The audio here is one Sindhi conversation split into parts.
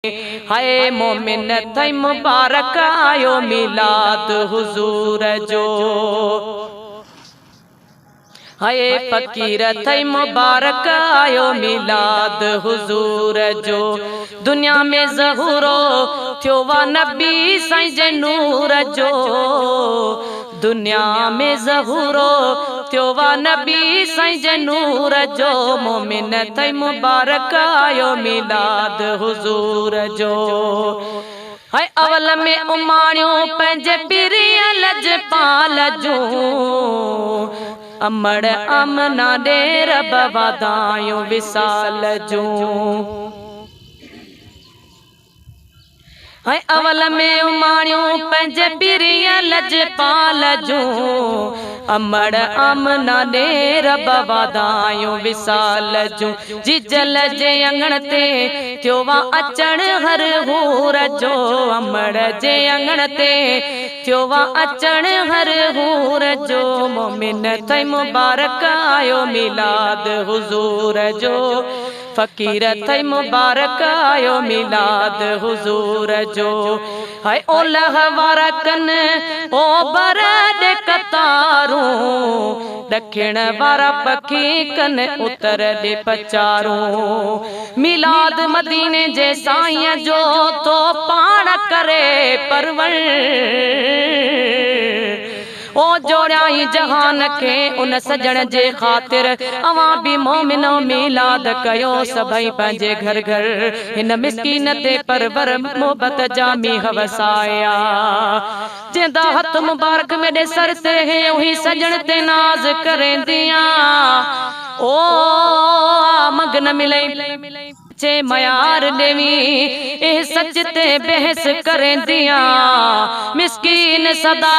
هاء مومن ٿئي مبارڪ آيو ميلاد حضور جو. هاء فقير ٿئي مبارڪ آيو ميلاد حضور جو. دنيا ۾ ظهورو ٿيو آ نبي سائين جي نور جو. دنيا ۾ ظهورو ٿيو آ نبي سائين جي نور جو. مومن ٿئي مبارڪ آيو ميلاد حضور جو. هاء اول ۾ اماڻيو پنهنجي پرينء لجپال جون. امڙ آمنه ڏي رب واڌايون وصال جون. ۽ اول ۾ اماڻيون پنهنجي پرينء لجپال جون. امڙ آمنه ڏي رب واڌايون وصال جون. جيجل جي اڱڻ تي ٿيو آ اچڻ هر حور جو. امڙ جي اڱڻ تي ٿيو آ اچڻ هر حور جو. مومن ٿئي مبارڪ آيو ميلاد حضور جو. فقير ٿئي مبارڪ آيو ميلاد حضور جو. هاء اولهه وارا ڪن اوڀر ڏي قطارون. ڏکڻ وارا پکي ڪن اتر ڏي پچارون. ميلاد مديني جي سائينء جو ٿو پاڻ ڪري پرور. او جوڙيائين جهان کي ان سڄڻ جي خاطر. اوهان به مومنو ميلاد ڪيو سڀئي پنهنجي گهر گهر. هن مسڪين تي پرور محبت جا مينهن وسايا. جنهن دا هٿ مبارڪ ميڏي سر تي هي اهي سڄڻ تي ناز ڪرينديان. او آ منگ نه ملئي. چي ميار ڏيوين اي سچ تي بحث ڪرينديان. مسڪين سدا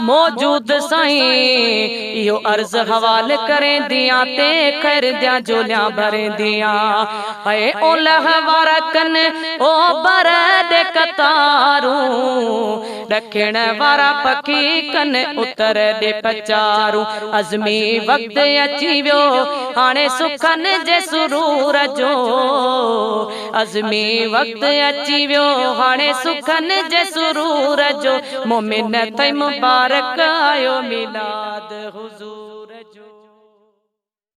موجود سائين اهو عرض حوال ڪرينديان تي خير ديان جهوليان ڀرينديان. اي اولهه وارا ڪن اوڀر ڏي قطارون. ڏکڻ وارا پکي ڪن اتر ڏي پچارون. عزمي وقت اچي ويو هاڻي سکن جي سرور جو. عزمي وقت اچي ويو هاڻي سکن جي سرور جو. مومن ٿئي مبارڪ آيو ميلاد حضور.